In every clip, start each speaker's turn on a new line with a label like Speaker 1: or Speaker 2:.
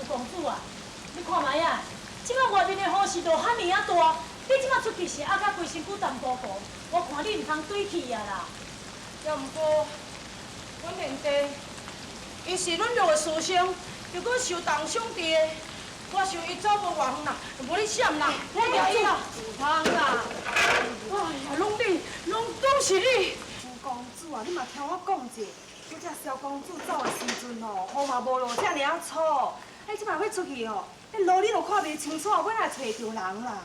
Speaker 1: 公子啊，你看覓啊，這擺外面的雨是落遐爾仔大，你這擺出去是壓甲規身軀澹糊糊，我看你毋通對去啊啦。
Speaker 2: 也毋過，阮賢弟，伊是阮玉的師兄，又閣受重傷佇的，我想伊走無偌遠啦，無你閃啦，我掠伊啦，
Speaker 1: 毋通啦！
Speaker 2: 哎呀，攏你，攏攏是你。
Speaker 3: 朱公子啊，你嘛聽我講者，拄才蕭公子走的時陣吼，雨嘛無落遮爾仔粗，你這擺欲出去吼，彼路你都看袂清楚，欲來揣著人啦。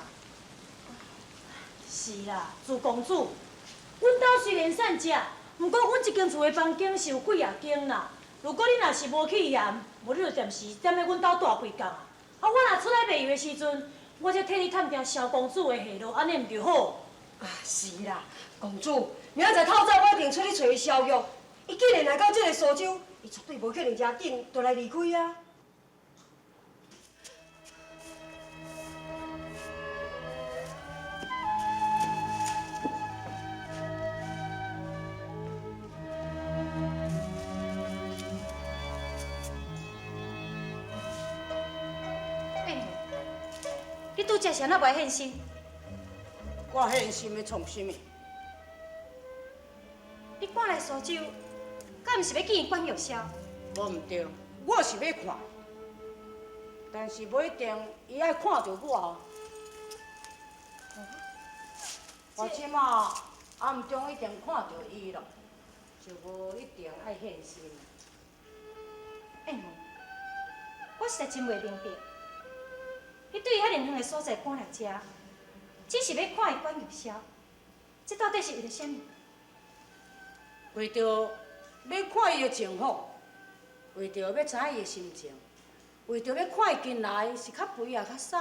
Speaker 1: 是啦，朱公子，阮兜雖然散食，毋過阮這間厝的房間是有幾仔間啦。如果你若是無去嫌，無你就暫時踮咧阮兜蹛幾工啊。啊，我若出來賣藥的時陣，我才替你探聽蕭公子的下落，按呢毋就好？
Speaker 4: 啊，是啦，公子，明仔載透早我一定出去揣蕭玉。伊既然來到這个蘇州，伊絕對無可能遮緊就來離開啊。
Speaker 5: 欸，你拄才是按怎袂現身？
Speaker 2: 我現身欲創啥物？
Speaker 5: 你趕來蘇州，敢毋是欲見關玉簫？
Speaker 2: 無毋對，我是欲看，但是無一定伊愛看著我。我這馬暗中已經看著伊咯，就無一定愛現身。
Speaker 5: 欸，我實在真袂明白，你對遐爾遠的所在趕來遮，只是欲看伊關玉簫，這到底是為著啥物？
Speaker 2: 為著欲看伊的情況，為著欲知影伊的心情，為著欲看伊近來是較肥抑較瘦。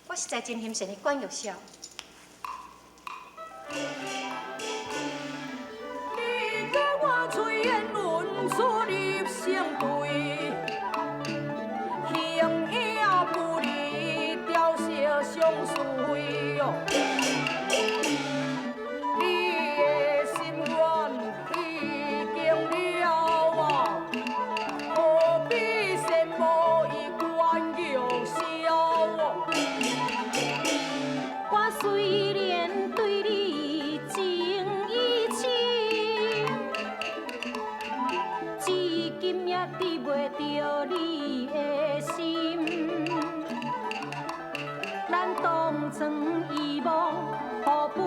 Speaker 5: 我實在真欣羨伊關玉簫。
Speaker 2: 你共我吹煙雲出入相對，形影不離，朝夕相隨哦。你的心願已經了啊，何必羨慕伊關玉簫？
Speaker 5: 我雖然對你情意深，至今也得袂著你的心。咱當初遺忘，何不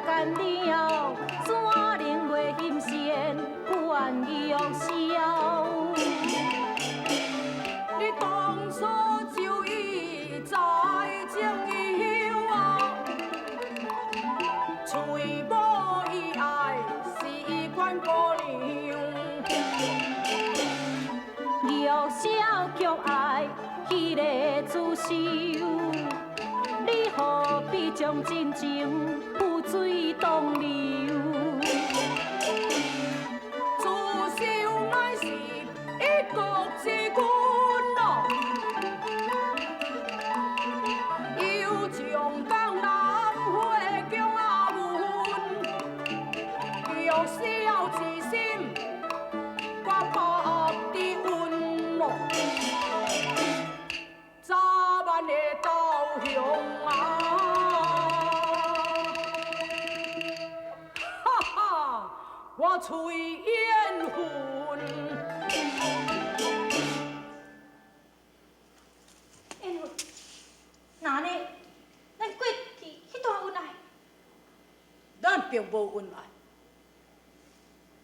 Speaker 5: 甘了？怎能袂欣羨關玉簫？
Speaker 2: 你當初就已在情有啊，揣無伊愛是關姑娘。
Speaker 5: 玉簫卻愛彼个刺繡，你何必將真情付水東流？
Speaker 2: 刺繡乃是一國之君咯，又將江南花供阿阮，玉簫之心我百知恩咯，早晚會投降啊！哈哈，我崔彥雲。
Speaker 5: 彥雲，那呢？咱過去彼段恩愛，
Speaker 2: 咱並無恩愛，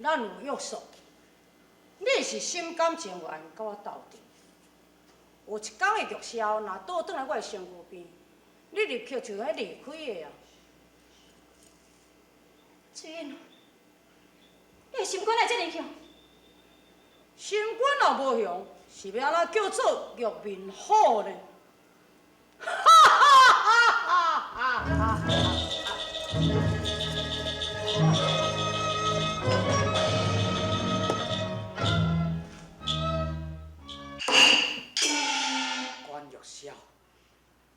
Speaker 2: 咱有約束。你是心甘情願佮我鬥陣。有一工的玉簫若倒轉來我的身軀邊，你立刻就愛離開的啊！
Speaker 5: 崔彥雲，你的心肝哪會這爾強？
Speaker 2: 心肝若無強，是欲按怎叫做玉面虎呢？哈哈哈哈哈哈！
Speaker 6: 關玉簫，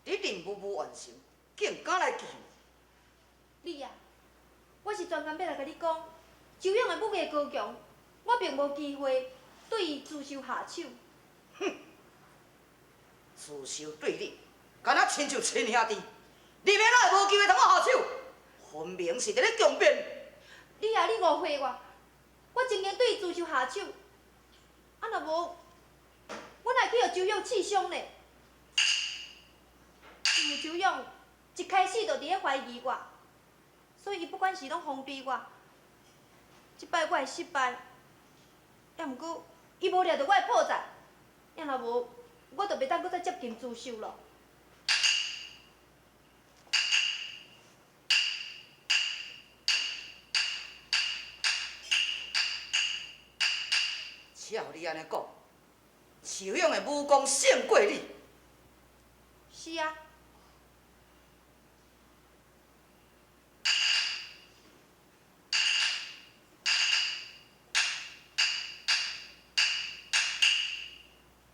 Speaker 6: 你任務無完成，竟敢來拒？
Speaker 7: 你啊，我是專工欲來共你講，周勇的武藝高強，
Speaker 5: 我並無機會對伊姿秀下手。
Speaker 6: 哼，姿秀對你，敢若親像親兄弟，你欲哪會無機會通我下手？分明是佇咧強辯。
Speaker 5: 你啊，你誤會我，我真經對伊姿秀下手，啊若無，我哪會去予周勇刺傷呢？因為周勇一開始就佇咧懷疑我，所以伊不管是攏防備我。這擺我會失敗，也毋過伊無掠著我的破綻，也若無，我就袂當閣再接近姿秀咯。
Speaker 6: 照你按呢講，周勇的武功勝過你。
Speaker 5: 是啊。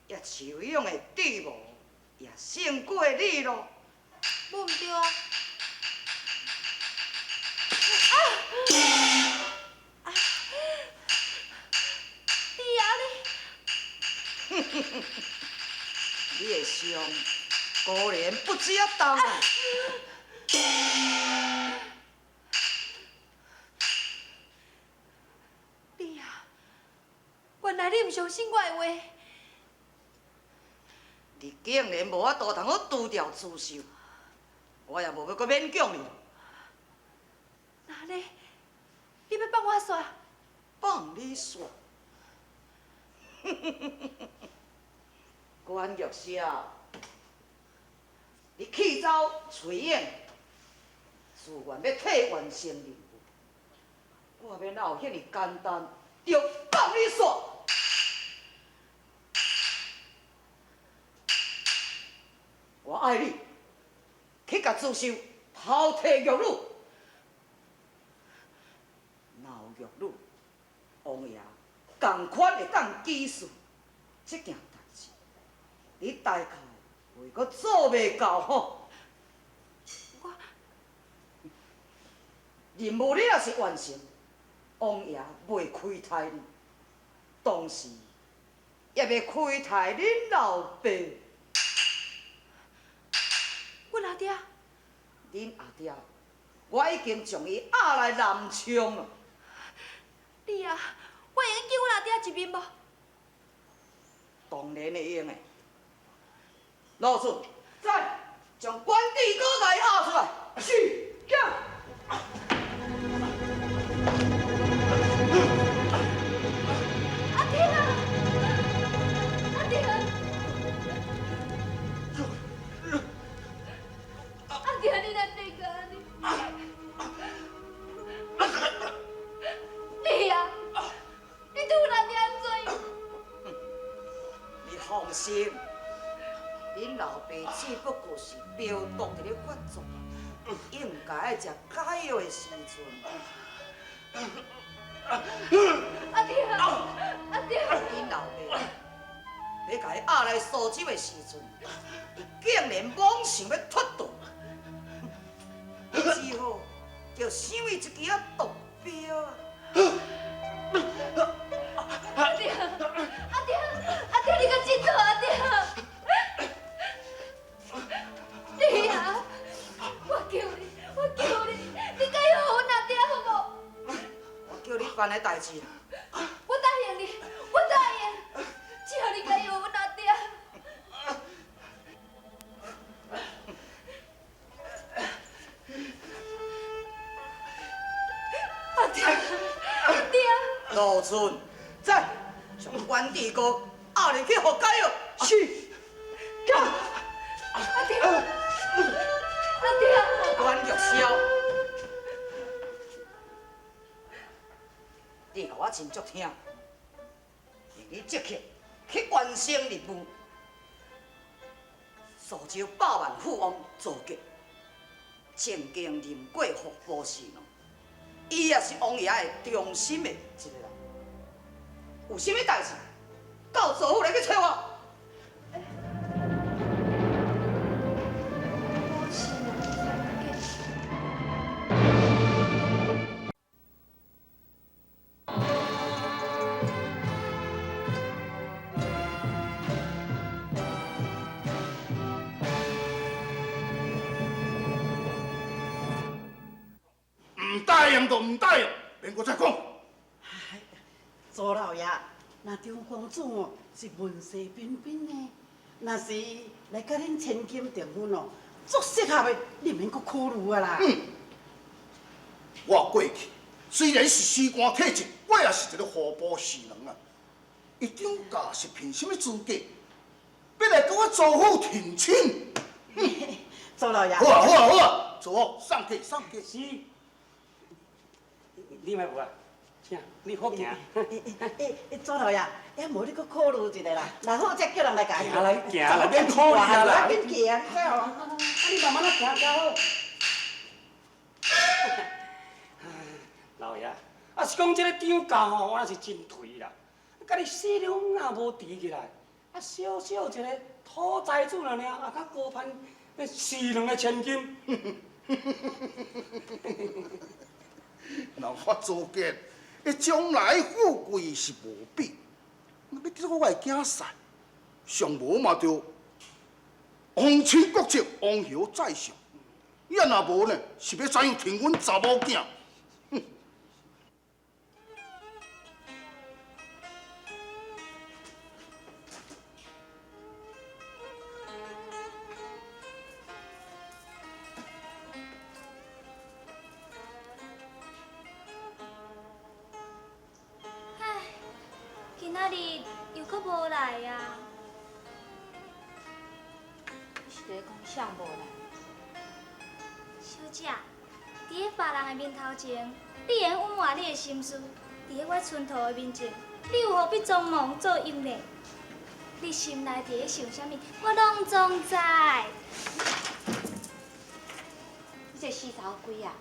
Speaker 6: 也周勇的智谋也胜过你咯。
Speaker 5: 无毋对啊！啊！你啊你！
Speaker 6: 你的傷果然不止啊重啊！
Speaker 5: 你啊，原來你毋相信我的話。
Speaker 6: 你竟然無法度通好除掉姿秀，我也無欲閣勉強你。
Speaker 5: 那按呢，你欲放我煞？
Speaker 6: 放你煞？關玉簫，你氣走翠影，自願欲替完成任務，我欲哪有遐爾簡單就放你煞？我愛你，去共姿秀偷提玉女，若有玉女，王爺仝款會當記事這件代誌，你大概會閣做袂到吼。
Speaker 5: 我
Speaker 6: 任務你若是完成，王爺袂虧待你，同時也袂虧待恁老爸。
Speaker 5: 阮阿爹，
Speaker 6: 恁阿爹，我已經將伊押來南昌了。
Speaker 5: 你啊，我會用見阮阿爹一面無？
Speaker 6: 當然會用的。老孫，在，將關帝哥來押出來。
Speaker 7: 是，行。
Speaker 5: 阿爹啊，阿爹啊！阿爹，你哪對個按呢？你啊，你對阮阿爹按怎樣？
Speaker 6: 你放心，恁老爸只不過是病毒佇咧發作，應該愛食解藥的時陣。
Speaker 5: 阿爹，阿爹，
Speaker 6: 恁老爸欲共伊押來蘇州的時陣，伊竟然妄想欲脫逃，只好就想伊一支仔毒鏢啊！
Speaker 5: 阿爹，阿爹，阿爹，你閣振作，阿爹！你啊，我求你，我求你，你解藥予阮阿爹好無？
Speaker 6: 我叫你辦的代誌，
Speaker 5: 我答應你，我答應，只要你解藥予阮阿爹。阿爹，阿爹！
Speaker 6: 老孫，在將關帝哥押入去予解藥。
Speaker 7: 是，行。
Speaker 5: 阿爹，阿爹！
Speaker 6: 關玉簫，你予我真足聽，你即刻去完成任務，蘇州百萬富翁曹杰，正經任過戶部侍郎，伊也是王爺的忠心的一個人。有啥物代誌，到曹府來去揣我。
Speaker 8: 应就毋答应，免阁再讲。
Speaker 9: 周老爷，若张公子哦是文势彬彬的，若是来佮恁千金订婚哦，足适合的，你毋免阁考虑啊啦。
Speaker 8: 嗯，我过去虽然是司官体质，我也是一个户部侍郎啊。伊张家是凭什么资格，欲来佮我祖父提亲？
Speaker 9: 周老爷。
Speaker 8: 好啊好啊好啊，祖父送客送客。
Speaker 10: 是。你莫有啊，请你好行。
Speaker 9: 欸，周老爷，也无你阁考虑一下啦，若好才叫人来共你。
Speaker 10: 行啦，行啦，免考虑啊啦。
Speaker 9: 紧行，
Speaker 10: 啊，你慢慢仔行，行好。老爷，啊是讲这个张家吼，我也是真颓啦。佮你细两也无提起来，啊小小一个土财主尔尔，也较高攀四两个千金。
Speaker 8: 人发祖杰，伊将来富贵是无比，欲叫我的囝婿，上无嘛著皇亲国戚，王侯宰相。伊若无呢，是欲怎样疼阮查某囝？哼！
Speaker 11: 唉，今仔日又阁无来啊！
Speaker 5: 你是咧讲啥无来？
Speaker 11: 小姐，伫咧别人的面头前，你会用隐瞒你的心事；伫咧我春桃的面前，你有何必装聋作哑呢？你心内伫咧想啥物，我拢总知。
Speaker 5: 你这死头鬼啊！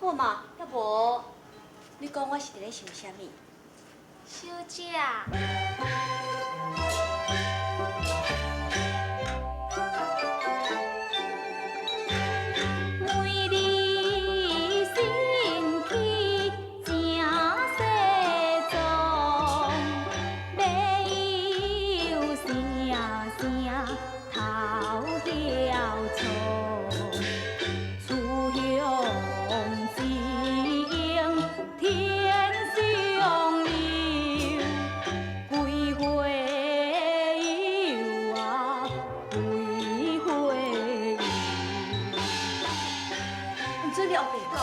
Speaker 5: 好嘛，抑无你讲我是伫咧想啥物？
Speaker 11: 小姐。
Speaker 2: 每日身躯真西装，欲有声声头晓创，雌雄之英天上有，几回有啊，几回有。
Speaker 5: 毋准你乌白讲！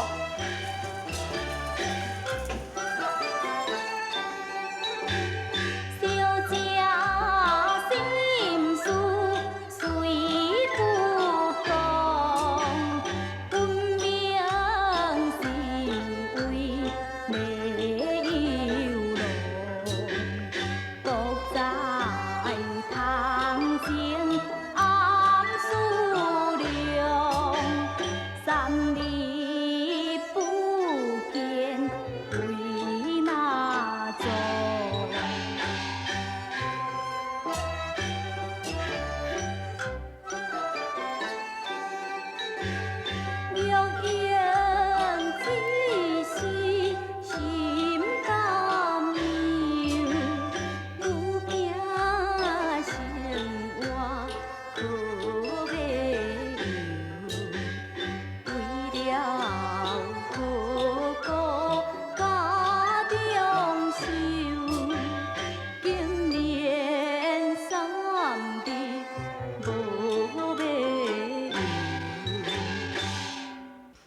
Speaker 2: 小姐心事虽不讲，分明是为迷游郎。独在窗前暗思量，三日不见为哪桩？玉英之时心甘忧，愈惊生活可欲游，为了好过家中愁，竟连三日无欲游。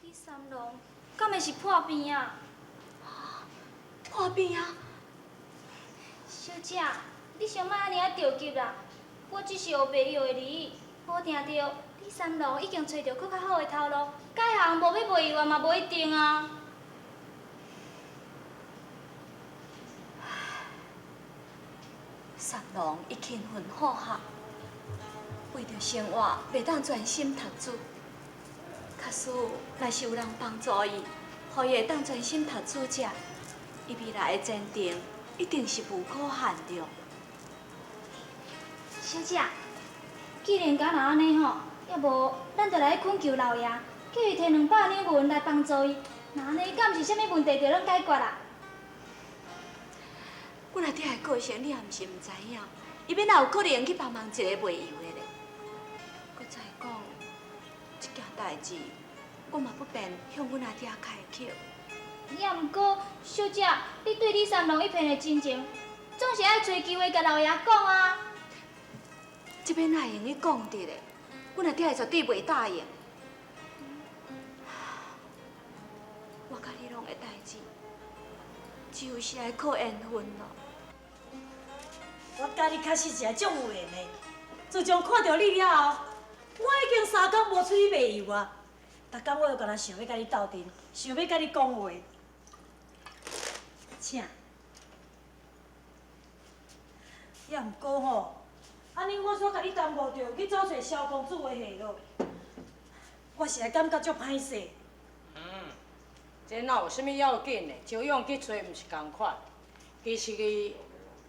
Speaker 11: 李三郎，敢会是破病啊？
Speaker 5: 破病啊！
Speaker 11: 小姐，你先莫按呢仔著急啦，我只是乌白药的你，无定著李三郎已经揣著阁较好的头路，改行无欲卖药嘛无一定啊。
Speaker 5: 三郎伊勤奋好学，为著生活袂当专心读书。假使若是有人帮助伊，予伊会当专心读书者，伊未来的前程一定是无可限量。
Speaker 11: 小姐，既然敢若按呢吼，抑无咱就来去恳求老爷，叫伊提200两银来帮助伊。若按呢，敢毋是啥物问题就拢解决啦？
Speaker 5: 阮阿爹的个性，你也毋是毋知影，伊欲哪有可能去帮忙一个卖油的咧？阁再讲，这件代志，我嘛不便向阮阿爹开口。
Speaker 11: 也毋过，小姐，你对李三郎一片的真情，总是爱揣机会共老爷讲啊。
Speaker 12: 这边哪会用得讲得咧？阮阿爹绝对袂答应。我佮你拢的代志，就是爱靠缘分咯。
Speaker 1: 我佮你确实是个足有缘的。自从看著你了后，我已经三工无出去卖油啊。逐工我都干焦想欲佮你斗阵，想欲佮你讲话。请。也毋过吼，按呢我煞共你耽误著去走揣萧公子的下落，我实在感觉足歹势。
Speaker 13: 嗯，这哪有啥物要紧的？招勇去揣毋是仝款。其实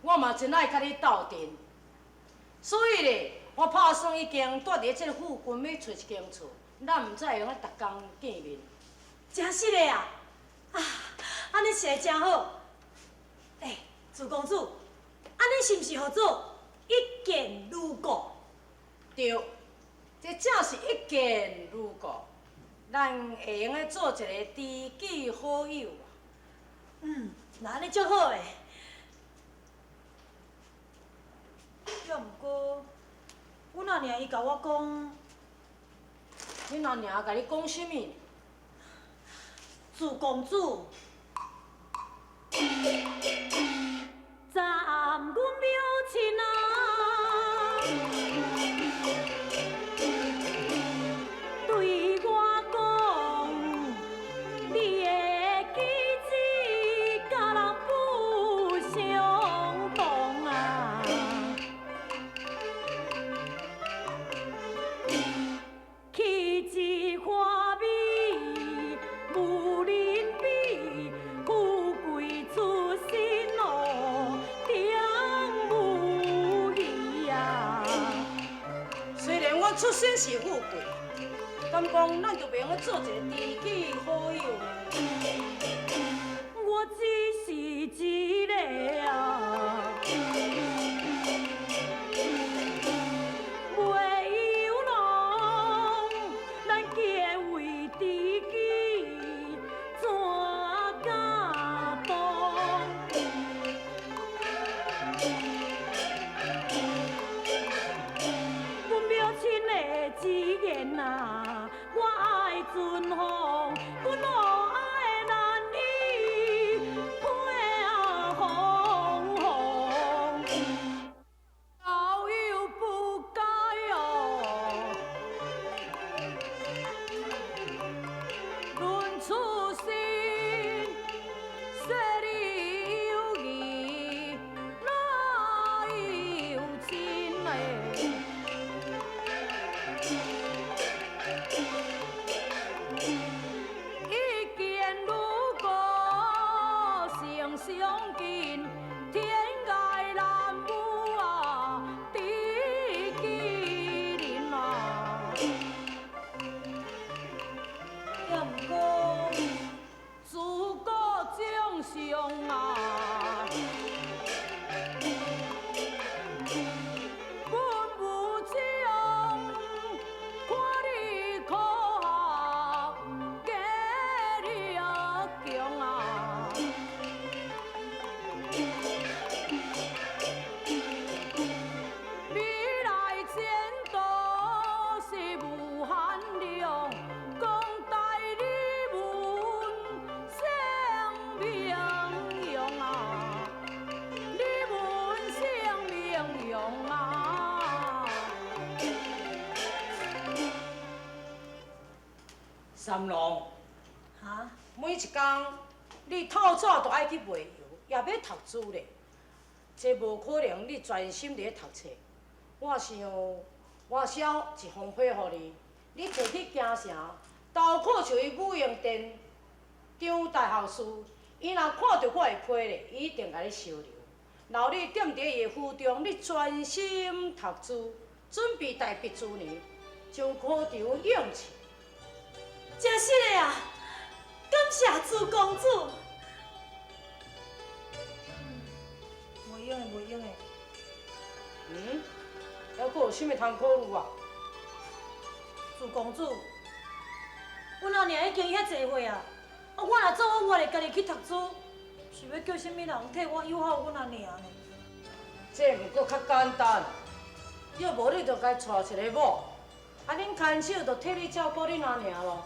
Speaker 13: 我嘛真爱佮你斗阵，所以咧，我拍算已经蹛伫这个附近欲揣一间厝，咱毋才会用得逐工见面。
Speaker 1: 真实的啊！啊，按呢实在真好。欸，朱公子，按呢是毋是号做一见如故？
Speaker 13: 对，这正是一见如故，咱会用得做一个知己好友啊。
Speaker 1: 嗯，那按呢足好的。也毋过，阮阿娘伊共我讲，
Speaker 13: 恁阿娘共你讲啥物？
Speaker 1: 朱公子，昨暗阮母亲啊，对我讲，你的气质佮人不相同啊。气质华美无人比，富贵出身哦，定无疑啊。
Speaker 13: 虽然阮出身是富贵，敢讲咱就袂用得做一个知己好友呢？
Speaker 1: 我只是一个啊，卖油郎，咱结为知己，怎敢当？阮母亲的遗言啊，我爱尊奉，阮予爱难以配啊风风。
Speaker 2: 老友不该哦，论出身，说你有义，哪有真嘞？一见如故，成相见，天涯难有啊，知己人啊。
Speaker 1: 也毋过，
Speaker 2: 自古掌上啊，阮无情，看你苦学加力强啊。未来前途是无限量，讲大你阮性命用啊，你阮性命用啊。
Speaker 13: 三郎，
Speaker 1: 哈？
Speaker 13: 每一工你透早就爱去卖油，也欲读书咧，这无可能你专心伫咧读册。我想，我写一封批予你，你摕去京城，投考像伊武英殿张大学士，伊若看著我的批咧，伊一定共你收留。留你踮伫伊的府中，你专心读书，准备大毕诸年，将考场应试。
Speaker 1: 真实的啊！感谢朱公子。袂用的，袂用的。
Speaker 13: 嗯？还阁有啥物通考虑啊？
Speaker 1: 朱公子，阮阿娘已经遐济岁啊，啊，我若做好，我會家己去讀書，是欲叫啥物人替我誘好阮阿娘呢？
Speaker 13: 這毋過較簡單，要無你就共娶一个某，啊，恁牽手就替你照顧恁阿娘咯。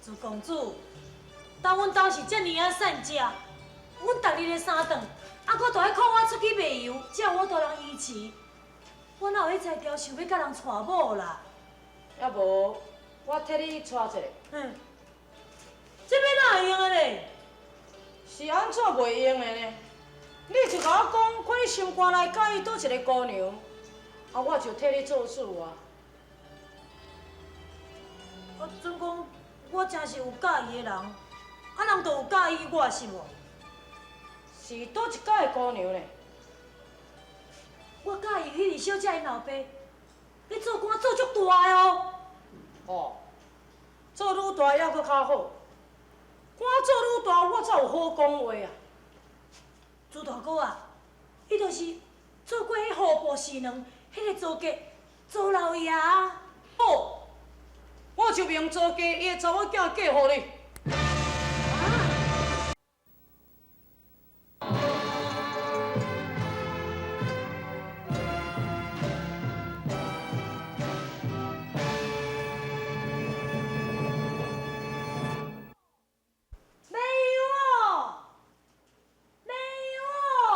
Speaker 1: 朱公子，當阮兜是遮爾仔散食，阮逐日的三頓，啊，閣都愛靠我出去賣油，才有法度通維持。我哪有彼才調想欲共人娶某啦？
Speaker 13: 抑無，我替你娶一个。
Speaker 1: 嗯，這欲哪會用的咧？
Speaker 13: 是按怎袂用的呢？你就共我講，看你心肝內佮意佗一个姑娘，啊，我就替你做主啊。
Speaker 1: 啊，准講我誠是有佮意的人，啊，人就有佮意我是無？
Speaker 13: 是佗一家的姑娘呢？
Speaker 1: 我佮意彼个小姐𪜶老爸，咧做官做足大的哦。
Speaker 13: 哦，做愈大犹阁较好，官做愈大，我才有好讲话啊。
Speaker 1: 朱大哥啊，伊就是做过彼户部侍郎，彼个曹家曹老爷啊。
Speaker 13: 好，我就命曹家伊的查某囝嫁予你。
Speaker 1: 卖油哦，卖油哦！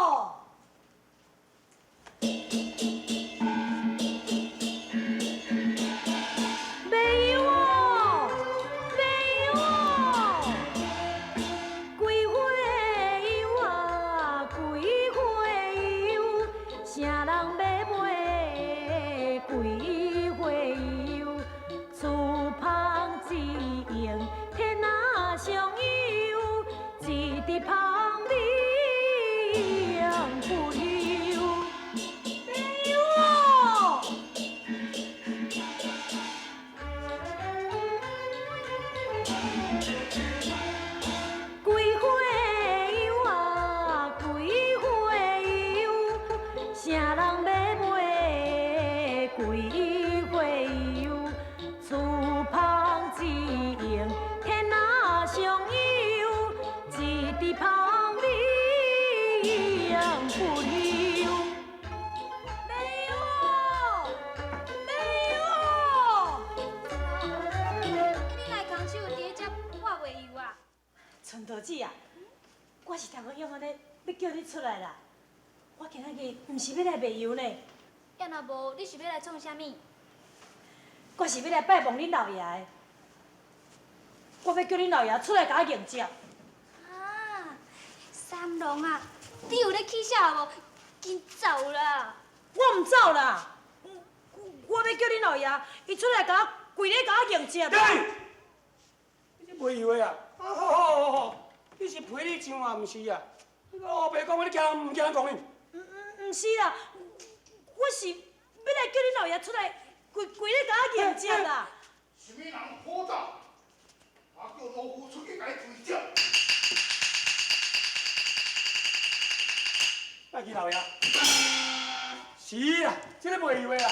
Speaker 1: 卖油哦，卖油哦！桂花油啊，桂花油，啥人欲买桂花油？厨芳一用天仔上油，一滴芳味不留。卖油哦！桂花油啊，桂花油，啥人欲买桂花油？厨芳一用天仔上油，一滴芳味不留。卖油哦，卖油哦！
Speaker 11: 你来空手伫咧遮挂卖油啊？
Speaker 1: 春桃姊啊，我是头先用按呢欲叫你出来啦。我今仔日毋是欲来卖油呢，
Speaker 11: 抑若無，你是欲來創啥物？
Speaker 1: 我是欲來拜望恁老爺的。我欲叫恁老爺出來共我迎接。
Speaker 11: 啊，三郎啊，你有咧起痟無？緊走啦！
Speaker 1: 我毋走啦，我欲叫恁老爺，伊出來共我跪咧共我迎接。
Speaker 10: 對，你這賣油的啊？啊，好好好好，你是陪你上啊，毋是啊？你烏白講，你驚人毋驚人講你？
Speaker 1: 毋是啦，我是欲來叫恁老爺出來跪跪咧共我迎接啦。
Speaker 8: 啥物人好走？啊，叫老夫出去共伊跪接。
Speaker 10: 拜见老爺。是啊，這个賣油的啊。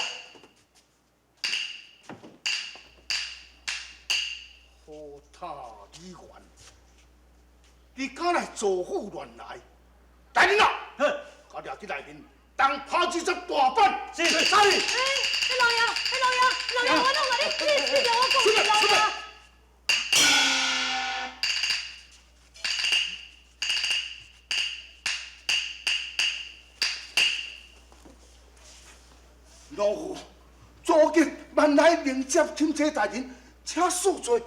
Speaker 8: 好塔李元，你敢來造府亂來？來人啊！共掠去內面，當拍幾十大板。
Speaker 10: 是，啥人？
Speaker 1: 欸，老爺，老爺，老爺，我攏共你，你聽我講，老爺。
Speaker 8: 老夫昨日万来迎接钦差大人，請恕罪。